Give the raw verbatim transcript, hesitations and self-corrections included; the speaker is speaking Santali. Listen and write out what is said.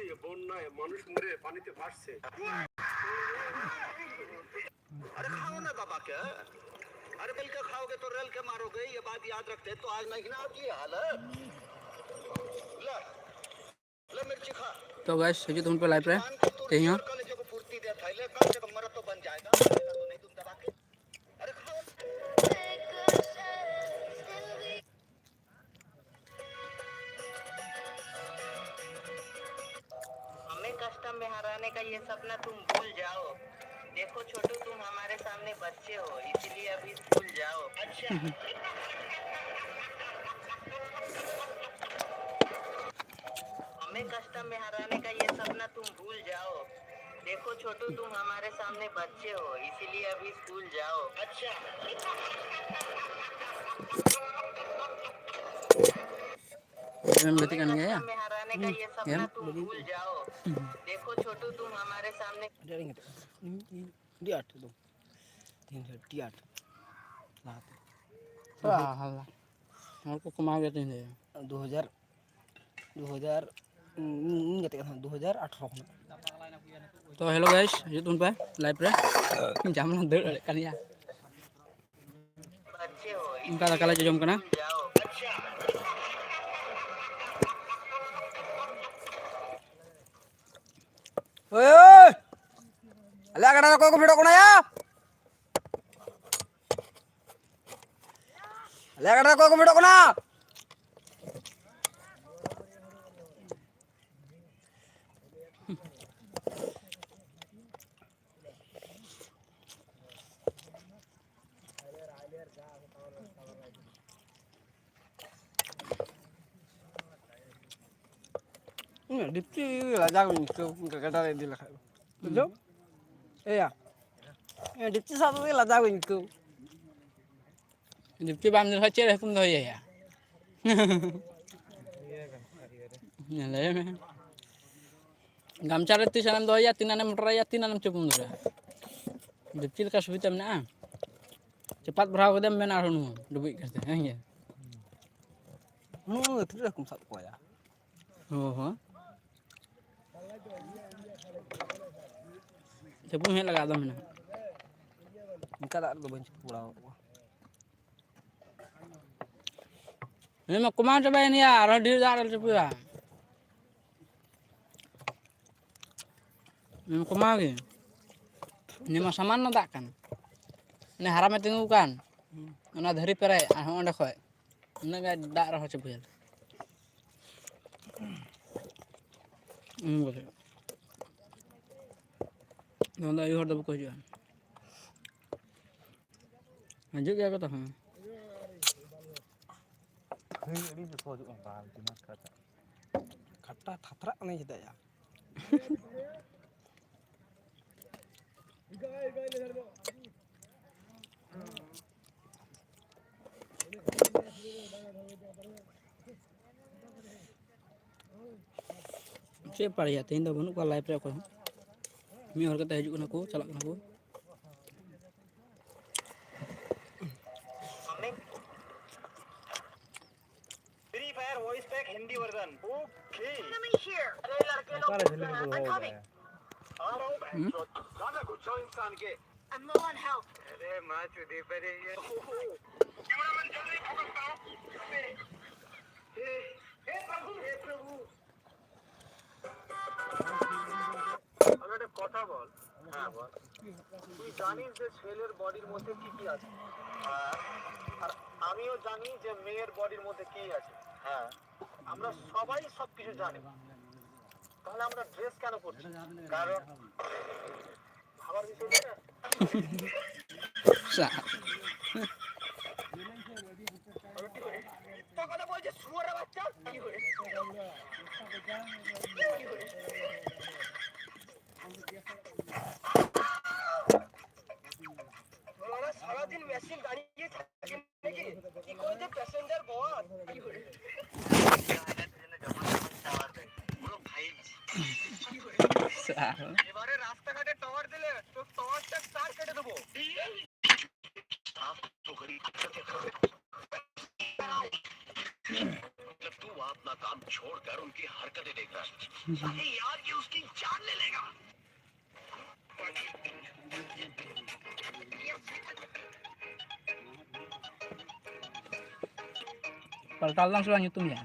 ये बोलना है, मनुष्य मरे, पानी से भासছে। अरे खाओ ना बाबा के। अरे मिलके खाओगे तो रेल के मारोगे, ये बात याद रखते। तो आज नहीं ना की हाल है। ले, ले मिर्ची खा। तो गाइस, ᱥᱮᱪᱮᱫ ᱦᱩᱱ ᱯᱮ ᱞᱟᱭᱤᱵᱷ ᱨᱮ ᱛᱮᱦᱮᱧ ᱦᱚᱸ᱾ ᱠᱟᱞᱮ ᱡᱚᱵ ᱯᱷᱩᱨᱛᱤ ᱫᱮ ᱛᱷᱟᱭᱞᱮ ᱠᱟᱞ ᱡᱚᱵ ᱢᱟᱨᱟ ᱛᱚ ᱵᱟᱱ ᱡᱟᱭᱮᱜᱟ, ᱢᱟᱨᱮᱜᱟ ᱛᱚ ᱱᱟᱦᱤ ᱛᱩᱢ ᱫᱟᱵᱟ ᱠᱮ। अरे खाओ। हमें कस्टम में हराने का ये सपना तुम भूल जाओ। देखो छोटू, तुम हमारे सामने बच्चे हो, इसीलिए अभी स्कूल जाओ। अच्छा। हमें कस्टम में हराने का ये सपना तुम भूल जाओ। देखो छोटू, तुम हमारे सामने बच्चे हो, इसीलिए अभी स्कूल जाओ। अच्छा। ᱮᱢ ᱜᱟᱛᱮ ᱠᱟᱱ ᱜᱮᱭᱟ ᱭᱟ? ᱦᱩᱸ, ᱮᱢ᱾ ᱟᱹᱰᱤ ᱟᱸᱴ ᱮᱠᱫᱚᱢ᱾ ᱛᱤᱦᱤᱧ ᱫᱚ ᱟᱹᱰᱤ ᱟᱸᱴ᱾ ᱞᱟᱦᱟᱛᱮ᱾ ᱦᱟᱞᱟ᱾ ᱦᱚᱲ ᱠᱚ ᱠᱚᱢᱟᱣ ᱜᱮᱭᱟ ᱛᱤᱦᱤᱧ ᱫᱚ᱾ ᱫᱩ ᱦᱟᱡᱟᱨ, ᱫᱩ ᱦᱟᱡᱟᱨ, ᱤᱧ ᱜᱟᱛᱮ ᱠᱟᱱᱟ ᱫᱩ ᱦᱟᱡᱟᱨ ᱟᱴᱷᱨᱚ ᱠᱷᱚᱱᱟᱜ᱾ ᱛᱚ, hello guys, ᱦᱤᱡᱩᱜ ᱛᱟᱵᱚᱱ ᱯᱮ live ᱨᱮ᱾ ᱡᱟᱢᱱᱟ ᱫᱟᱹᱲ ᱫᱟᱲᱮᱭᱟᱜ ᱠᱟᱱ ᱜᱮᱭᱟ᱾ ᱚᱱᱠᱟ ᱫᱟᱠᱟ ᱞᱮ ᱡᱚᱡᱚᱢ ᱠᱟᱱᱟ᱾ ᱳᱭ, ᱳᱭ! ᱟᱞᱮᱭᱟᱜ ᱜᱟᱰᱟ ᱨᱮ ᱚᱠᱚᱭ ᱠᱚ ᱯᱷᱮᱰᱚᱜ ᱠᱟᱱᱟ ᱭᱟ? ᱟᱞᱮᱭᱟᱜ ᱜᱟᱰᱟ ᱨᱮ ᱚᱠᱚᱭ ᱠᱚ ᱯᱷᱮᱰᱚᱜ ᱠᱟᱱᱟ? ᱦᱩᱸ, ᱰᱤᱯᱪᱤ ᱞᱟᱡᱟᱣ ᱜᱤᱧ ᱟᱹᱭᱠᱟᱹᱣ, ᱜᱟᱰᱟ ᱨᱮ ᱤᱫᱤ ᱞᱮᱠᱷᱟᱡ᱾ ᱵᱩᱡᱷᱟᱹᱣ? ᱮᱭᱟ᱾ ᱦᱮᱸ, ᱰᱤᱯᱪᱤ ᱥᱟᱵ ᱛᱮᱜᱮ ᱞᱟᱡᱟᱣ ᱜᱤᱧ ᱟᱹᱭᱠᱟᱹᱣ᱾ ᱰᱤᱯᱪᱤ ᱵᱟᱢ ᱤᱫᱤ ᱞᱮᱠᱷᱟᱡ ᱪᱮᱫ ᱦᱟᱹᱠᱩᱢ ᱫᱚᱦᱚᱭᱮᱭᱟ? ᱞᱟᱹᱭ ᱢᱮ᱾ ᱜᱟᱢᱪᱷᱟ ᱨᱮ ᱛᱤᱥ ᱟᱱᱮᱢ ᱫᱚᱦᱚᱭᱟ, ᱛᱤᱱ ᱟᱱᱮᱢ ᱢᱚᱴᱚᱨᱟᱭᱟ, ᱛᱤᱱ ᱟᱱᱮᱢ ᱪᱩᱯᱩᱢ ᱫᱷᱚᱨᱟ᱾ ᱰᱤᱯᱪᱤ ᱞᱮᱠᱟ ᱥᱩᱵᱤᱫᱷᱟ ᱢᱮᱱᱟᱜᱼᱟ᱾ ᱪᱟᱯᱟᱫ ᱵᱷᱚᱨᱟᱣ ᱠᱟᱛᱮᱢ ᱢᱮᱱᱟ ᱟᱨᱦᱚᱸ ᱱᱚᱣᱟ ᱰᱩᱵᱩᱡ ᱠᱟᱛᱮ, ᱦᱮᱸ ᱜᱮ? ᱦᱩᱸ, ᱟᱹᱛᱷᱟᱹᱲᱤ ᱦᱟᱹᱠᱩᱢ ᱥᱟᱵ ᱠᱚᱣᱟ ᱭᱟ᱾ ᱦᱚᱸ, ᱦᱚᱸ᱾ ᱪᱟᱹᱯᱩ ᱦᱮᱡ ᱞᱟᱜᱟᱜ ᱫᱚ ᱢᱮᱱᱟᱜᱼᱟ᱾ ᱚᱱᱠᱟ ᱫᱟᱜ ᱨᱮᱫᱚ ᱵᱟᱹᱧ ᱪᱟᱹᱯᱩ ᱵᱟᱲᱟ ᱟᱠᱟᱫ ᱠᱚᱣᱟ᱾ ᱱᱤᱭᱟᱹ ᱢᱟ ᱠᱚᱢᱟᱣ ᱪᱟᱵᱟᱭᱮᱱ ᱭᱟ, ᱟᱨᱦᱚᱸ ᱰᱷᱮᱨ ᱫᱟᱜ ᱨᱮ ᱪᱟᱹᱯᱩᱭᱟ᱾ ᱱᱤᱭᱟᱹ ᱢᱟ ᱠᱚᱢᱟᱣ ᱜᱮ᱾ ᱱᱤᱭᱟᱹ ᱢᱟ ᱥᱟᱢᱟᱱᱱᱚ ᱫᱟᱜ ᱠᱟᱱ᱾ ᱚᱱᱮ ᱦᱟᱨᱟᱢᱮ ᱛᱤᱸᱜᱩ ᱠᱟᱱ, ᱚᱱᱟ ᱫᱷᱟᱹᱨᱤ ᱯᱮᱨᱮᱡ, ᱟᱨ ᱦᱚᱸ ᱚᱸᱰᱮ ᱠᱷᱚᱡ ᱩᱱᱟᱹᱜ ᱜᱟᱱ ᱫᱟᱜ ᱨᱮᱦᱚᱸ ᱪᱟᱹᱯᱩᱭᱟ᱾ ᱦᱩᱸ, ᱵᱚᱞᱮ᱾ ᱱᱚᱣᱟ ᱫᱚ ᱟᱭᱳ ᱦᱚᱲ ᱫᱚ ᱵᱟᱠᱚ ᱦᱤᱡᱩᱜᱼᱟ᱾ ᱦᱤᱡᱩᱜ ᱜᱮᱭᱟ ᱠᱚ ᱛᱚ, ᱦᱮᱸ᱾ ᱦᱮᱸ, ᱟᱹᱰᱤ ᱡᱚᱛᱚ ᱦᱤᱡᱩᱜᱼᱟ, ᱵᱟᱨ ᱫᱤᱱ ᱠᱟᱛᱮ᱾ ᱠᱷᱟᱴᱟ ᱛᱷᱟᱛᱨᱟᱜ ᱠᱟᱱᱟᱭ ᱪᱮᱫᱟᱜ ᱭᱟ? ᱪᱮᱫ ᱯᱟᱲᱮᱭᱟ? ᱛᱮᱦᱮᱧ ᱫᱚ ᱵᱟᱹᱱᱩᱜ ᱠᱚᱣᱟ ᱞᱟᱭᱤᱵᱷ ᱨᱮ ᱚᱠᱚᱭ ᱦᱚᱸ᱾ ᱢᱤᱫ ᱦᱚᱲ ᱠᱟᱛᱮ ᱦᱤᱡᱩᱜ ᱠᱟᱱᱟ ᱠᱚ, ᱪᱟᱞᱟᱜ ᱠᱟᱱᱟ ᱠᱚ᱾ Free Fire voice pack Hindi version. Okay. Enemy here. अरे लड़के लोग, I'm coming. आ रहा हूँ, बहनचोद। ज्यादा गुस्सा इंसान के। I'm low on health. अरे माँ चुदी पर ये। क्यों ना मैं जल्दी भुगतता हूँ? हे, हे प्रभु, हे प्रभु। আমি একটা কথা বল। হ্যাঁ, বল। তুই জানিস যে ছেলের বডির মধ্যে কি কি আছে? হ্যাঁ। আর আমিও জানি যে মেয়ের বডির মধ্যে কি আছে। হ্যাঁ। আমরা সবাই সবকিছু জানি। তাহলে আমরা ড্রেস কেন করছি? কারণ আবার বিষয়টা মিথ্যা কথা বলছে, শুয়োরের বাচ্চা। কি করে? কি করে? ওরা সারাদিন মেশিন দাঁড়িয়ে থাকে নাকি? কি করে যে প্যাসেঞ্জার বস? কি করে? পুরো ফাইভ জি। কি করে? এবারে রাস্তাঘাটে টাওয়ার দিলে তো টাওয়ারটা তার কেটে দেবো। आप तो गरीब। मतलब तू अपना काम छोड़ दे। यार, उनकी हरकतें देख रहा है। अरे यार, ये उसकी जान ले लेगा। ᱯᱟᱞᱴᱟᱣ ᱞᱮᱱᱟᱢ ᱥᱮ ᱵᱟᱝ ᱧᱩᱛᱩᱢ ᱭᱟ?